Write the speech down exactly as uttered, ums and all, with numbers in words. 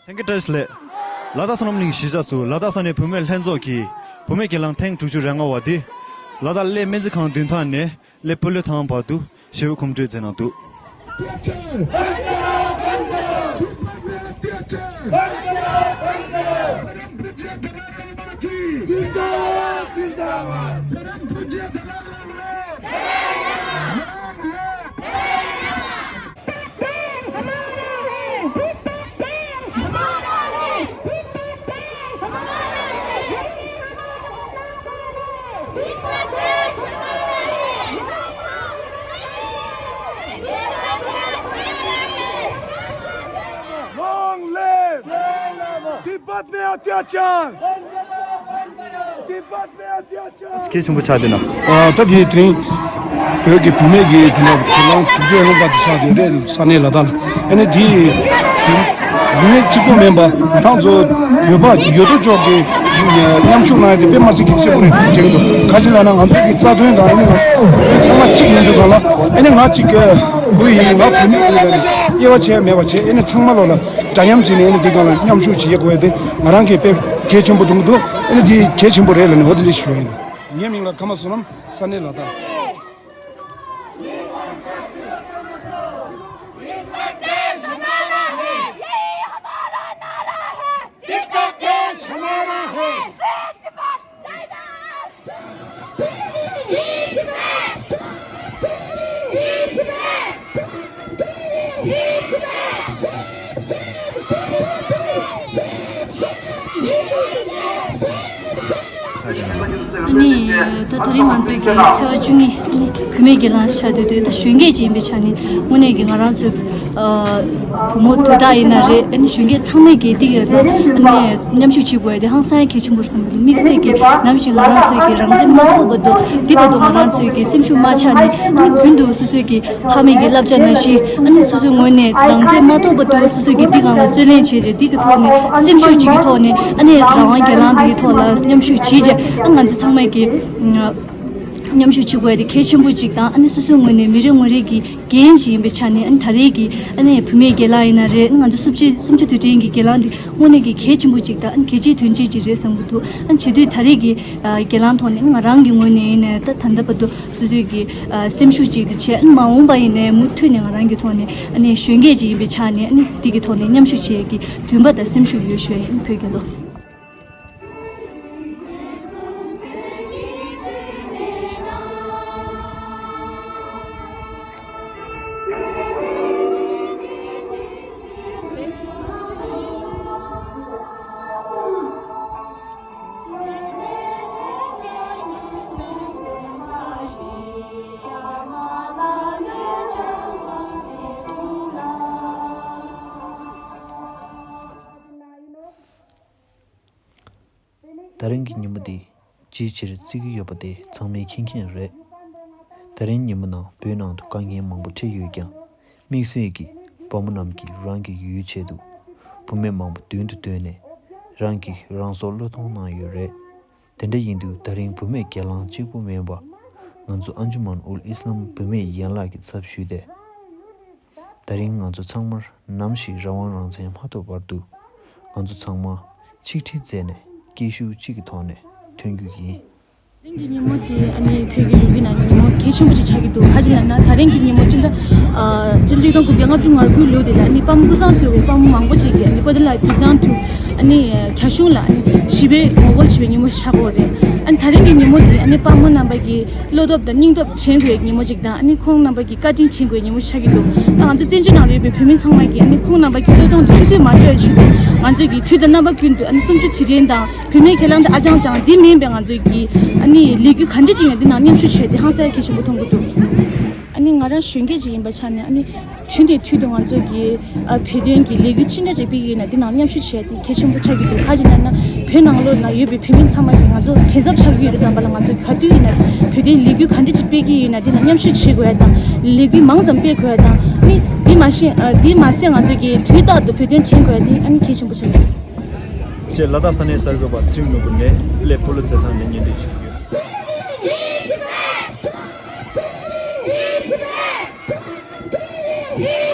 ཐེངས་གི་བཀྲ་ཤིས་བདེ་ལེགས། ལ་དྭགས་བསོད་ནམས་གླིང་གཞིས་ཆགས་སུ་ལ་དྭགས་ས་གནས་བུད་མེད་ལྷན་ཚོགས་ཀྱིས་བུད་མེད་གྱེན་ལངས་ཐེངས་དྲུག་ཅུ་རེ་ལྔ་བ་འདི་ལ་དྭགས་གླེ་སྨན་རྩིས་ཁང་མདུན་ཐང་ནས་གླེ་སྤོ་ལོ་ཐང་བར་དུ་ཞི་བའི་གོམ་བགྲོད་མཛད་གནང་འདུག། Long live! Tibet में अत्याचार! तिब्बत में अत्याचार! སྐད་ཆེན་པོ་ཆགས་བསྡད་ན། ཨ་ད་དེ་དེ་རིང་བོད་ཀྱི་བུད་མེད་ཀྱི་དེ་ནས་གྱེན་ལངས་དྲུག་ཅུ་ཡན་ལོན་པ་དེ་ཆགས་བསྡད་རེད། ས་གནས་ལ་དྭགས་ལ། ཨ་ནི་དེ་བུད་མེད་གཅིག་པོ་མིན་པ་ང་རང་ཚོ་བོད་པ་ཡོད་དོ་ཅོག་གི་མཉམ་ཞུགས་གནང་ཡ་དེ་དཔེ་མ་སྲིད་གལ་ཆེན་པོ་རེད་དྲན་གྱི་འདུག། ག་ཅི་ལབ་ན་ང་ཚོ་གི་རྩ་དོན་དང་ཨ་ནི་ང་ཚོ་ཚང་མ་གཅིག་ཡིན་དུས་གང་ལ་ཨ་ནི་ང་གཅིག་གི་བུ་ཡིན་ང་བུད་མེད་ཡིན་ལ་ནི་དབྱེ་བ་བྱས་མེད་པ་བྱས་ཨ་ནི་ཚང་མ་ལོ་ལ་འདྲ་མཉམ་བྱས་ནས་ཨ་ནི་འདི་སྒང་ལ་མཉམ་ཞུགས་བྱེད་ཡ་དགོས་ཡ་དེ་ང་རང་གི་དཔེ་གལ་ཆེན་པོ་མཐོང་གི་འདུག། ཨ་ནི་འདི་གལ་ཆེན་པོ་རེད་ལབ་ནས་འོ་དེ་འདྲ་ཞུ་ཡ་ཡིན། ངའི་མིང་ལ་ཀརྨ་བསོད་ནམས། ས་གནས་ལ་དྭགས། ཨ་ནི་ད་དེ་རིང་ང་ཚོའི་གི་ཚེས་པ་བཅུ་གཉིས་ཨ་ནི་བུད་མེད་གྱེན་ལངས་ཆགས་དུས་དེ་ད་གཞོན་སྐྱེས་ཅིག་ཡིན་པའི་ཆ་ནས་དངོས་གནས་ཀྱི་ང་རང་ཚོའི་ཨ་བུ་མོ་དོན་དག་ཡིན་ན་རེད། ཨ་ནི་གཞོན་སྐྱེས་ཚང་མས་ཀྱི་འདི་གི་ཨ་ནི་མཉམ་ཞུགས་བྱེད་དགོས་ཡ་དེ་ཧང་སང་ཡ་གལ་ཆེན་པོ་རེད་བསམ་གྱི་འདུག། དམིགས་བསལ་གྱི་ནམ་ཞིག་ང་རང་ཚོའི་གི་རང་བཙན་མ་ཐོབ་བར་དུ་འདི་བར་དུ་ང་རང་ཚོའི་གི་སེམས་ཤུགས་མ་ཆག་ནས་ཨ་ནི་རྒྱུན་དུ་སོ་སོའི་གི་ཕ་མེས་ཀྱི་བསླབ་བྱ་ནང་བཞིན་ཨ་ནི་སོ་སོའི་ངོས་ནས་རང་བཙན་མ་ཐོབ་པ་དུས་སོ་སོའི་གི་འདི་སྒང་ལ་རྩོད་ལེན་བྱས་རྗེས་འདི་གི་ཐོག་ནས་སེམས་ཤུགས་གཅིག་གི་ཐོག་ནས་ཨ་ནི་རང་དབང་སྒེར་ལངས་འདི་གི་ཐོག་ལ་མཉམ་ཞུགས་བྱས་རྗེས་ཨ་ང་ཚོ་ཚང་མས་ཀྱི་མཉམ་ཞུགས་བྱེད་དགོས་ཡ་དེ་གལ་ཆེན་པོ་གཅིག་དང་ཨ་ནི་སོ་སོའི་ངོས་ནས་མི་རེ་ངོ་རེ་གི་འགན་ཅིག་ཡིན་པའི་ཆ་ནས་ཨ་ནི་ད་རེས་ཀྱི་ཨ་ནི་བུད་མེད་སྒེར་ལངས་ཡིན་ན་རེད། ང་ཚོ་སུམ་ཅུ་སུམ་ཅུ་དུས་དྲན་གྱི་སྒེར་ལངས་འདི་དངོས་གནས་ཀྱི་གལ་ཆེན་པོ་གཅིག་དང་ཨ་ནི་གལ་ཆེའི་དོན་ཆེན་གཅིག་རེད་བསམ་གྱི་འདུག། ཨ་ནི་བྱེད་དུས་ད་རེས་ཀྱི་སྒེར་ལངས་ཐོག་ནས་ང་རང་གི་ངོས་ནས་ཡིན་ནའི་ད་ད་ལྟ་བར་དུ། སོ་སོའི་གི་ཨ་སེམས་ཤུགས་གཅིག་ཏུ་བྱས། མ་འོངས་པ་ཡིན་ནའི་མུ་མཐུད་ནས་ང་རང་གི་ཐོག་ནས་ཨ་ནི་གཞོན་སྐྱེས་ཅིག་ཡིན་པའི་ཆ་ནས་ཨ་ནི་འདི་གི་ཐོག་ནས་མཉམ་ཞུགས་བྱེད་ཡས་ཀྱི་འདུན་པ་དང་སེམས་ཤུགས་ཡོད་ཞུ་ཡ་ཡིན། བོད་རྒྱལ་ལོ། ད་རིང་གི་ཉིན་མོ་འདི་ཅིའི་ཕྱིར་བརྩི་གི་ཡོད་པ་དེ་ཚང་མས་མཁྱེན་མཁྱེན་རེད། ད་རིང་ཉིན་མོ་ནང་བོད་ནང་དུ་དཀའ་ངལ་མང་པོ་འཕྲད་ཡོད་ཀྱང་། དམིགས་བསལ་གྱིས་བུ་མོ་རྣམས་ཀྱིས་རང་གི་ཡུལ་ཆེད་དུ་བུད་མེད་མང་པོ་མདུན་དུ་བཏོན་ནས་རང་གིས་རང་སྲོག་བློས་གཏོང་གནང་ཡོད་རེད། དེ་འདྲ་ཡིན་དུས་ད་རིང་བུད་མེད་གྱེན་ལངས་གཅིག་པུ་མིན་པར་ང་ཚོ་ཨན་ཇུ་མན་ཨུལ་ཨིས་ལམ་བུད་མེད་ཡན་ལག་གི་ཚབ་ཞུས་ཏེ། ད་རིང་ང་ཚོ་ཚང་མར་ནམ་ཞིག་རང་དབང་རང་བཙན་མ་ཐོབ་བར་དུ་ང་ཚོ་ཚང་མ་ཆིག་སྒྲིལ་མཛད་ནས་སྐད་ཤུགས་གཅིག་གི་ཐོག་ནས་ཐོན་རྒྱུ་ཡིན། དེ་རིང་གི་ཉིན་མོ་དེ་ཨ་ནི་བོད་ཀྱི་རིག་གནས་ནང་གི་ཉིན་མོ་གལ་ཆེན་པོ་ཞིག་ཆགས་ཀྱི་འདུག། ག་ཅི་ལབ་ན་ད་རིང་གི་ཉིན་མོ་སྤྱི་ཟླ་ཨ་སྤྱི་ལོ་ཆིག་སྟོང་དགུ་བརྒྱ་ལྔ་བཅུ་ང་དགུའི་ལོ་དེ་ལ་ཨ་ནི་དཔལ་མོ་ཀུན་བཟང་གཙོས་པའི་དཔལ་མོ་མང་པོ་ཞིག་གིས་ཨ་ནི་པོ་ཏི་ལ་འདི་དང་དུ་ཨ་ནི་རྒྱ་གཞུང་ལ་ཨ་ནི་ཞི་བའི་ངོ་རྒོལ་བྱེད་པའི་ཉིན་མོ་ཞིག་ཆགས་ཀྱི་ཡོད་རེད། ཨ་ནི་ད་རིང་གི་ཉིན་མོ་དེ་ཨ་ནི་དཔལ་མོ་རྣམ་པ་གིས་བློ་སྟོབས་དང་སྙིང་སྟོབས་དྲན་དགོས་ཉིན་མོ་ཅིག་དང་ཨ་ནི་ཁོང་རྣམ་པ་གི་བཀའ་དྲིན་དྲན་དགོས་ཉིན་མོ་ཆགས་ཀྱི་འདུག། ད་ང་ཚོ་བཙན་བྱོལ་ནང་ལ་ཡོད་པའི་བོད་མི་ཚང་མ་གིས་ཨ་ནི་ཁོང་རྣམ་པ་གི་བློས་གཏོང་དེ་ཆུད་ཟོས་མ་འགྲོ་བའི་ཆེད་དུ་ང་ཚོ་གི་དུས་དང་རྣམ་པ་ཀུན་ཏུ་ཨ་ནི་གསུམ་བཅུ་དུས་དྲན་དང་བུད་མེད་གྱེན་ལངས་དང་ཨ་ཅང་ཅང་འདི་མིན་པའི་ང་ཚོ་གི་ཨ་ནི་ལས་འགུལ་ག་འདྲ་ཅིག་ཡིན་ན་འདི་ནང་མཉམ་ཞུགས་བྱས་ཏེ་ཧང་སང་གལ་ཆེན་པོ་མཐོང་གི་འདུག། ཨ་ནི་ང་རང་གཞོན་སྐྱེས་ཅིག་ཡིན་པའི་ཆ་ནས་ཨ་ནི། དུས་ནས་དུས་དུ་ང་ཚོ་གི་ཨ་བོད་དོན་གྱི་ལས་འགུལ་ཅི་འདྲ་ཅིག་སྤེལ་གྱི་ཡོད་ན་འདི་ནང་མཉམ་ཞུགས་བྱས་ཏེ་གལ་ཆེན་པོ་ཆགས་ཀྱི་འདུག། ག་ཅི་ལབ་ན་བོད་ནང་ལོགས་ན་ཡོད་པའི་བོད་མི་ཚང་མ་གིས་ང་ཚོ་དྲན་གསོ་ཆགས་ཀྱི་ཡོད་པའི་ཙམ་པ་ལ་ང་ཚོ་ག་དུས་ཡིན་ན་བོད་དོན་ལས་འགུལ་ག་འདྲ་ཅིག་སྤེལ་གྱི་ཡོད་ན་འདི་ནང་མཉམ་ཞུགས་བྱེད་དགོས་ཡ་དང་ལས་འགུལ་མང་ཙམ་སྤེལ་དགོས་ཡ་དང་ནི་འདི་མ་ཤེས་ཨ་འདི་མ་ཟད་ང་ཚོ་གི་དུས་རྟག་ཏུ་བོད་དོན་དྲན་དགོས་ཡ་དེ་ཨ་ནི་གལ་ཆེན་པོ་ཆགས་ཀྱི་འདུག། བཅས་ལ་དྭགས་ས་གནས་གསར་འགོད་པ་ཚེ་རིང་ནོར་བུ་ནས་ཀླད་པོ་ལོ་རྩེད་ཐང་ནས་སྙན་སྒྲོན་ཞུ་རྒྱུ།